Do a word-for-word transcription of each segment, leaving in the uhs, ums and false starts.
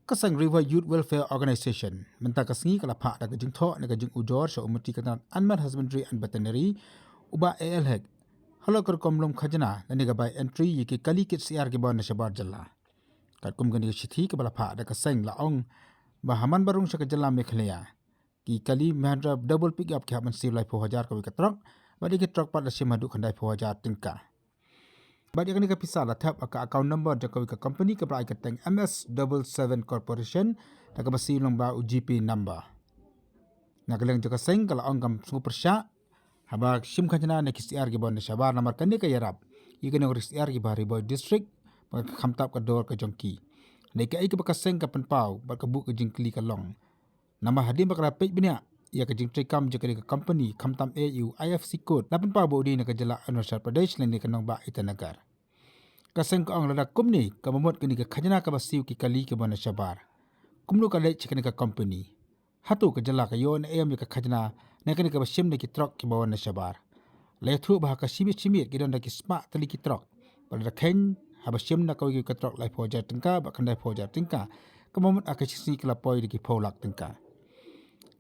Ka seng Ri Bhoi Youth Welfare Organization mynta ka sngi ka la phah da ka jingthoh ne ka jingujor sha u Myntri ka tnat Animal Husbandry and Veterinary, u Bah A L Hek, halor ka rukom lum khajna lane ka bai entry ïa ki kali kit syiar kiba wan na shabar jylla. Katkum kane ka shithi kaba la phah da ka seng la ong ba ha man ba rung sha ka jylla Meghalaya, ki kali Mahindra double pickup ki hap ban siew laiphew hajar kawei ka trok, bad ïa ki trok pat la shim haduh khyndaiphew hajar tyngka. Bad ïa kane ka pisa la thep ha ka account number jong kawei ka company kaba la ai kyrteng M S double seven Corporation, da kaba siew lyngba u G P number. Na ka liang jong ka seng ka la ong kam sngewpyrshah haba shim khajna na ki syiar kiba wan na shabar, namar kane ka ïarap ïa ki nongri syiar kiba ha Ri Bhoi District, ba khamtam ka dor ka jong ki. Hynrei kaei kaba ka seng ka pynpaw bad ka buh ka jingkylli ka long, namar hadien ba ka la peit bniah ïa ka jingtreikam jong kane ka company, khamtam eh ïa u I F C code, la pynpaw ba u dei na ka jylla Arunachal Pradesh lane ka nongbah Itanagar. Ka seng ka ong lada kumne, kaba mut kane ka khajna kaba siew ki kali kiba wan na shabar, kumno ka leit sha kane ka company? Hato ka jylla ka ïoh ne em ïa ka khajna na kane kaba shim na ki trok kiba wan na shabar? La ïathuh ba ha ka shi miet shi miet ki don da ki spah tylli ki trok, bad lada kheiñ, haba shim na kawei ka trok laiphew hajar tyngka bad khyndaiphew hajar tyngka, kaba mut ha ka shi sngi ki la poi da ki phew lak tyngka.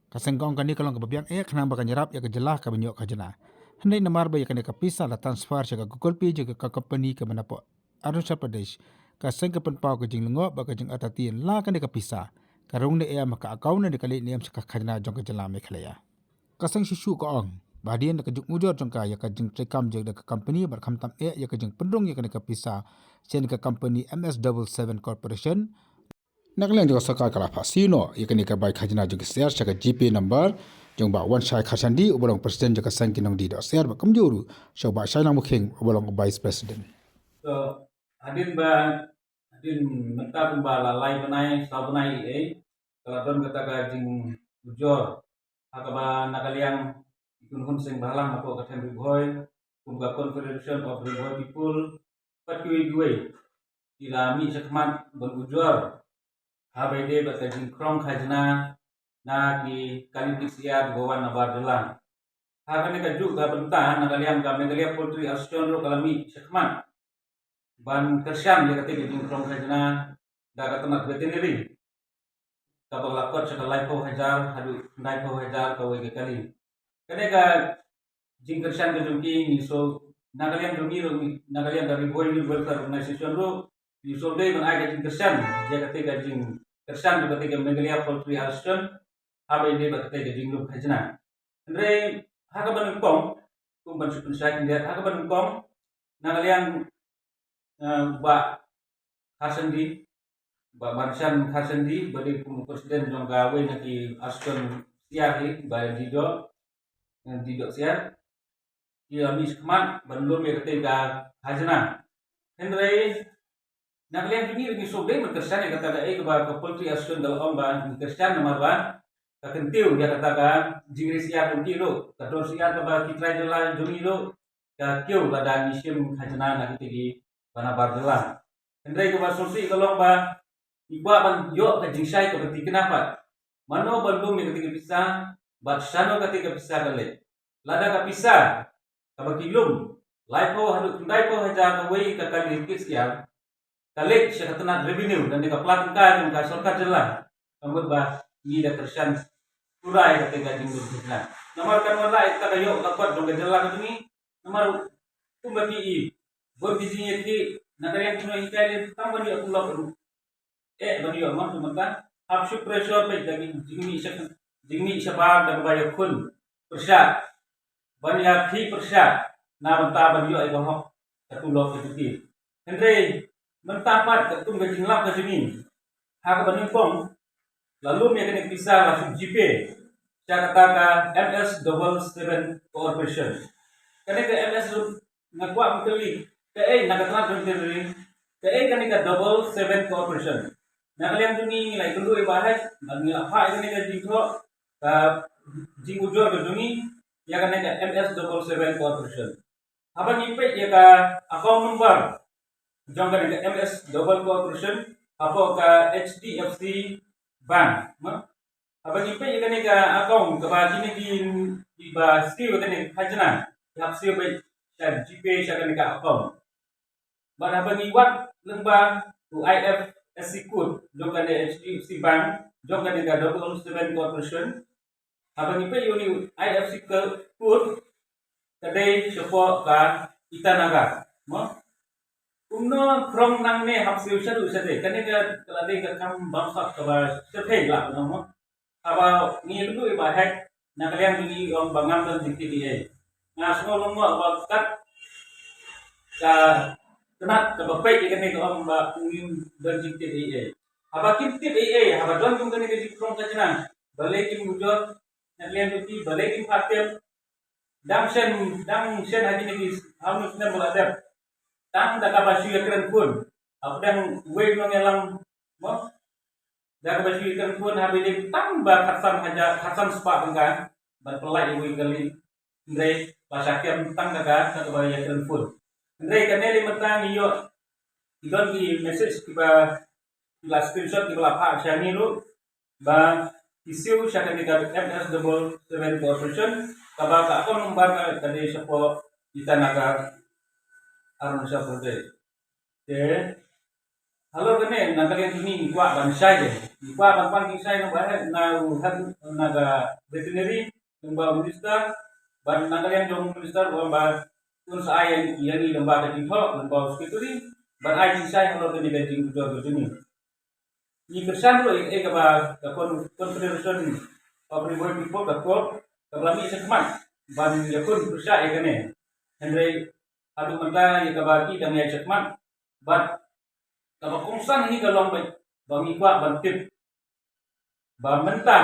Ka seng ka ong kane ka long kaba biang eh khnang ba kan ïarap ïa ka jylla kaban ïoh khajna. Hynrei namar ba ïa kane ka pisa la transfer sha ka Google Pay jong ka company kaba napoh Arunachal Pradesh, ka seng ka pynpaw ka jinglyngngoh bad ka jingartatien, la kane ka pisa ka rung ne em ha ka account ne ka leit ne em sha ka khajna jong ka jylla Meghalaya. Ka seng shuh shuh ka ong ba hadien da ka jingujor jong ka ïa ka jingtreikam jong ka company bad khamtam eh ïa ka jingpynrung ïa kane ka pisa sha kane ka company M S double seven Corporation, na ka liang jong ka sorkar ka la phah siew noh ïa kane ka bai khajna jong ki syiar sha ka G P number jong Bah Wanshai Kharshandi, uba long president jong ka seng ki nongdie doh syiar, bad kumjuh ruh sha u Bah Shailang Mukhing, uba long vice president. So, hadien ba, hadien mynta kumba la lai bnai, saw bnai ei, ka la don kata ka jingujor ha kaba na ka liang ki khun khun seng bhalang hapoh ka thaiñ Ri Bhoi, kum ka Confederation of Ri Bhoi People, bad kiwei kiwei, ki la mih shakhmat ban ujor ha ba ïadei bad ka jingkhrong khajna na ki kali kit syiar kiba wan nabar jylla. Ha kane kajuh ka bynta, na ka liang ka Meghalaya Poultry Association ruh ka la mih shakhmat ban kyrshan ïa katei ka jingkhrong khajna da ka tnat veterinary, kaba la kot sha ka laiphew hajar haduh khyndaiphew hajar kawei ka kali. Kane ka jingkyrshan ka jong ki ngi shu, na ka liang jong ngi ruh, na ka liang ka Ri Bhoi Youth Welfare Organization ruh, ngi shu dei ban ai ka jingkyrshan ïa katei ka jingkyrshan jong katei ka Meghalaya Poultry Association ha ba ïadei bad katei ka jinglum khajna. Hynrei ha kaba nyngkong, kum ban shu pynshai khyndiat, ha kaba nyngkong, na ka liang, eh, Bah Kharshandi, Bah Banshan Kharshandi, ba dei kum u president jong kawei na ki association syiar hi, ba dei doh, eh, dei doh syiar, ki la mih shakhmat ban lum ïa katei ka khajna. Hynrei na ka liang jong ngi ruh ngi shu dei ban kyrshan ïa kata kaei kaba ka Poultry Association ka la ong ba ngi kyrshan namar ba ka kyntiew ïa kata ka jingri syiar jong ki ruh, ka dor syiar kaba ki trai jylla jong ngi ruh ka kiew lada ngi shim khajna na kitei kiba nabar jylla. Hynrei kaba sngewsih ka long ba ngi kwah ban ïoh ka jingshai kaba thikna pat, mano ba lum ïa katei ka pisa bad shano katei ka pisa ka leit. Lada ka pisa kaba ki lum, laiphew haduh khyndaiphew hajar kawei ka kali kit syiar, ka leit sha ka tnat revenue lane ka pla tyngka jong ka sorkar jylla, ka mut ba ngi da kyrshan pura ïa katei ka jinglum khajna. Namar kan wan la ïa kata ka ïoh ka kot jong ka jylla ka jong ngi. Namar kumba ki i, bun ki jingïakhih, na ka liang ki nonghikai leh tang ban ïoh tulop ruh eh ban ïoh ma, tu mynta hap shu pressure peit da ki jingmih sha, jingmih shabar da kaba ïakhun pyrshah, ban ïakhih pyrshah na bynta ban ïoh ïa ka hok ka tulop ka jong ki. Hynrei mynta pat katkum ka jinglap ka jong ngi, ha kaba nyngkong la lum ïa kane ka pisa la shu GPay sha kata ka M S double seven Corporation. Kane ka M S nga kwah ban kylli, kaei na ka tnat jong ka ri, kaei kane ka double seven Corporation? Na ka liang jong ngi ngi la ïakynduh ïa Bah Hek, ngi la phah ïa kane ka jingthoh, ka jingujor ka jong ngi ïa kane ka M S double seven Corporation. Haba ngi peit ïa ka account number jong kane ka M S double Corporation hapoh ka H D F C Bank, ma? Haba ngi peit ïa kane ka account kaba kine ki, kiba siew ïa kane ka khajna ki hap siew beit sha GPay sha kane ka account. Bad haba ngi wad lyngba u I F S C code jong kane H D F C Bank, jong kane ka Double Seven Corporation. Haba ngi peit ïa une u I F S C code ka dei shapoh ka Itanagar, mo. Kumno phrong nangne hap siew shaduh shadei, kane ka la dei ka kam bamsap kaba shyrkhei lah, mo. Haba ngi ïakynduh ïa i Bah Hek, na ka liang jong ngi i ong ba ngam don jingtip ei ei. Nga sngew lyngngoh ba kat ka tnat kaba peit ïa kane ka ong ba ngim don jingtip ei ei. Haba kim tip ei ei, haba don kum kane ka jingphrong khajna, balei kim ujor, na ka liang jong ki, balei kim phah tip. Dang shen, dang shen ha kine ki, ha une u snem ba la dep, tang da kaba shu ïakren phone. Hapdeng uwei u nongïalam, mo, da kaba shu ïakren phone, haba ïadei tang ba khatsan hajar, khatsan spah tyngka ban pynlait ïa uwei u kali. Hynrei ba sha kem tang da ka, da kaba ïakren phone. Hynrei kane lei mynta ngi ïoh, ki don ki message kiba, ki la screenshot kiba la phah sha ngi ruh, ba ki siew sha kane ka M S double seven Corporation, kaba ka account number ka dei shapoh Itanagar, Arunachal Pradesh. Te halor kane, na ka liang jong ngi ngi kwah ban shai de. Ngi kwah ban pan jingshai na u Bah Hek, na u head, na ka veterinary, lyngba u minister, bad na ka liang jong u minister u ong ba un sa ai ïa ngi lyngba ka jingthoh, lyngba u secretary, ban ai jingshai halor kane ka jingujor ka jong ngi. Ngi kyrshan ruh ïa kaei kaba ka Con-, Confederation of Ri Bhoi People ka CORP kaba la mih shakhmat ban ïakhun pyrshah ïa kane. Hynrei haduh mynta ïa kaba ki dang ïaid shakhmat, bad kaba kongsan hi ka long ba, ba ngi kwah ban tip ba mynta,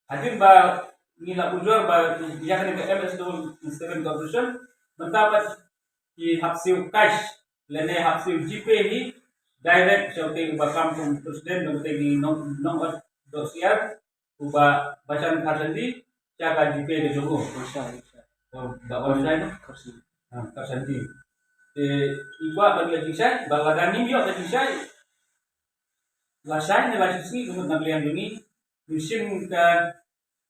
hadien ba ngi la ujor ba ïa kane ka M S double seven Corporation, mynta ba ki hap siew cash lane hap siew GPay hi direct sha utei uba kam kum president jong utei ki nong, nong ot dok siar, u Bah Bashan Kharshanti, sha ka GPay ka jong u. Bashan, Bashan. Oh, Bah Bashan, no? Kharshanti. Ha, Kharshanti. Te ngi kwah ban ïoh jingshai, ba lada ngim ïoh ka jingshai, lashai ne lashisngi, ka mut na ka liang jong ngi, ngin shim ka,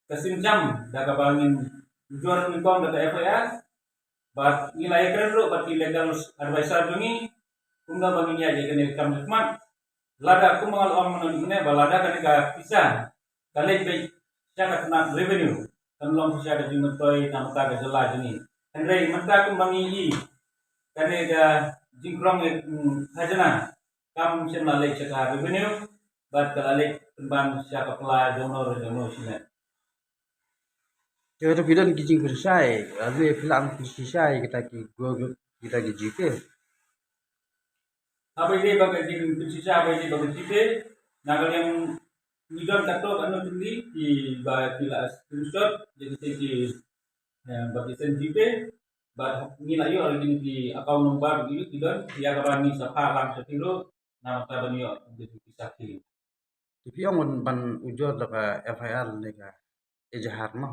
ka sienjam da kaba ngin ujor nyngkong da ka F I R. Bad ngi la ïakren ruh bad ki legal advisor jong ngi, kumno ba ngin ïaid ïa kane ka kam shakhmat. Lada kumba nga la ong mynne, ba lada kane ka pisa ka leit beit sha ka tnat revenue, kan long shisha ka jingmyntoi na ka bynta ka jylla jong ngi. Hynrei mynta kumba ngi i, kane ka jingkrong, mm, khajna kam shym la leit sha ka revenue, bad ka la leit pynban sha ka pla jongno re jongno shimet. Te to phi don ki jingpynshai, adu phi la pynshisha ïa kita ki go, kita ki GPay. Haba ïadei bad ka jingpynshai, haba ïadei bad ka GPay, na ka liang ngi don katto katne tylli kiba ki la screenshot ïa kita ki, eh, ba ki send GPay, bad ngi la ïoh ïa kine ki account number, ki don, ïa kaba ngi sa phah lang sha phi ruh, na ka bynta ban ïoh ïa ki sakhi. Te phi ong ban, ban ujor da ka F I R ne ka ejahar, mo.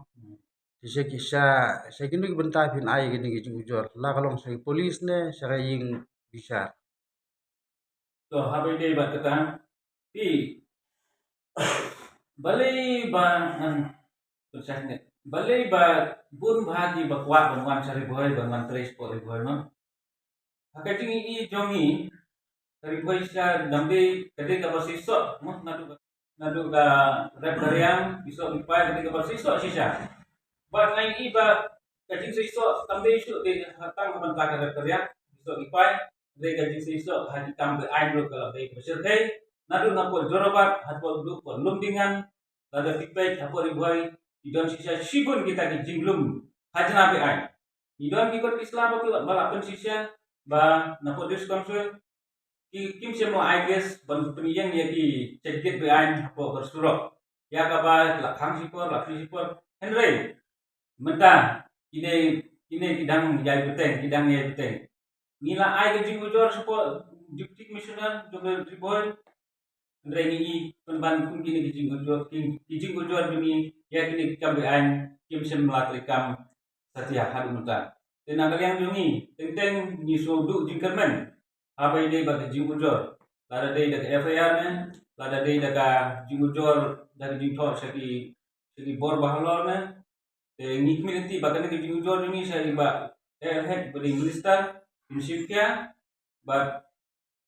Te sha ki, sha, sha kino ki bynta phin ai kine ki jingujor, la ka long sha ki police ne sha ka ïing bishar? To, haba ïadei bad kata, phi, balei ba ngan, balei ba bun bha kiba kwah ban wan sha Ri Bhoi, ban wan trei shapoh Ri Bhoi, mo? Ha ka jingïohi jong ngi, ka Ri Bhoi shisha dang dei, ka dei kaba seisoh, mo, naduh, naduh ka rep ka riang, ki soh ki pai, ka dei kaba seisoh shisha. Bad nga ïohi ba ka jingseisoh kam dei shuh dei ha tang ka bynta ka rep ka riang, ki soh ki pai, dei ka jingseisoh ha ki kam be-aiñ ruh ka la dei kaba shyrkhei, naduh na Port Jorabat haduh na Port Lumdiengang, lada phi peit hapoh Ri Bhoi, ki don shisha shibun kita ki jinglum khajna be-aiñ. Ki don ki kot ki sla ba ki la, ba la pynshisha, ba na Port District Council, ki, kim shym la ai gas ban pynïeng ïa ki check gate be-aiñ hapoh ka surok. Ïa kaba la khang shipor, la khang shipor. Hynrei mynta kine, kine ki dang ïai bteng, ki dang ïai bteng. Ngi la ai ka jingujor shapoh Deputy Commissioner jong ka Ri Bhoi. Hynrei ngi i pynban kum kine ki jingujor, ki, ki jingujor jong ngi ïa kine ki kam be-aiñ kim shym la treikam satia haduh mynta. Te na ka liang jong ngi, teng teng ngi sngewduh jingkyrmen haba ïadei bad ka jingujor. Lada dei da ka F I R ne, lada dei da ka jingujor da ka jingthoh sha ki, sha ki bor ba halor ne. Te ngi khmih lynti ba kane ka jingujor jong ngi sha i Bah A L Hek ba dei minister, phin shim khia, bad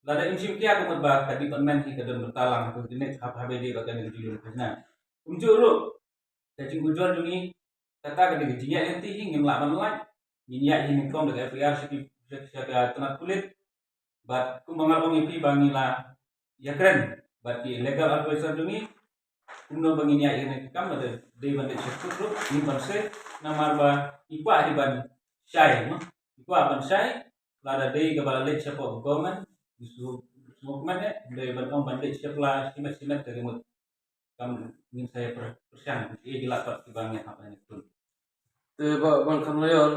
Lada im shim khia ka mut ba ka department hi ka don bynta lang ha ka jingïaid ha, ha ba dei ba kane ka jinglong khajna. Kumjuh ruh ka jingujor jong ngi, kata ka dei ka jingïaid lynti hi, ngim lah ban lait. Ngin ïaid hi nyngkong da ka F I R sha ki, sha ka tnat pulit. Bad kumba nga la ong ïa phi ba ngi la ïakren bad ki legal advisor jong ngi, kumno ba ngin ïaid ïa kane ka kam, lada dei ban leit sha court ruh ngin ban seh, namar ba ngi kwah hi ban shai, mo. Ngi kwah ban shai, lada dei kaba la leit shapoh government, ngi shu, shu movement eh, dei ban ong ban leit sha pla shimet shimet ka mut. Kam ngin sa ïa pyrshang, eh, ki la pat kiba ngi hap ïa tun. Te Bah Wankhar Loyor,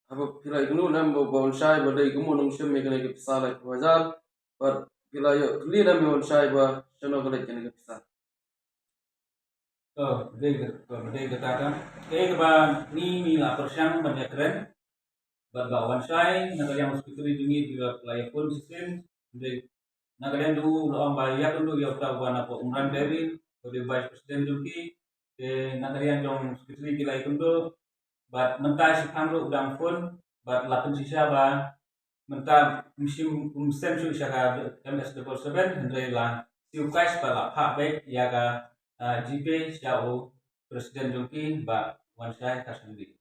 haba phi la ïakynduh ne em ba, ba wan shai ba dei kumno nong shim ïa kane ka pisa laiphew hajar, bad phi la ïoh kylli ne em ïa wan shai ba shano ka leit kane ka pisa? To, dei ka, to, dei kata ka. Kaei kaba ngi, ngi la pyrshang ban ïakren bad Bah Wanshai, na ka liang u secretary jong ngi, phi la, la ïa phone shisien. Dei na ka liang jong u la ong ba ïakynduh ïa uta uba napoh Umran Dairy, uba dei vice president jong ki. Te na ka liang jong secretary ki la ïakynduh. Bad mynta shiphang ruh u dang phone bad la pynshisha ba mynta um shym, um send shuh sha ka M S double seven, hynrei la siew cash bad la phah back ïa ka, ah, GPay sha u president jong ki, Bah Wanshai Kharshanbri.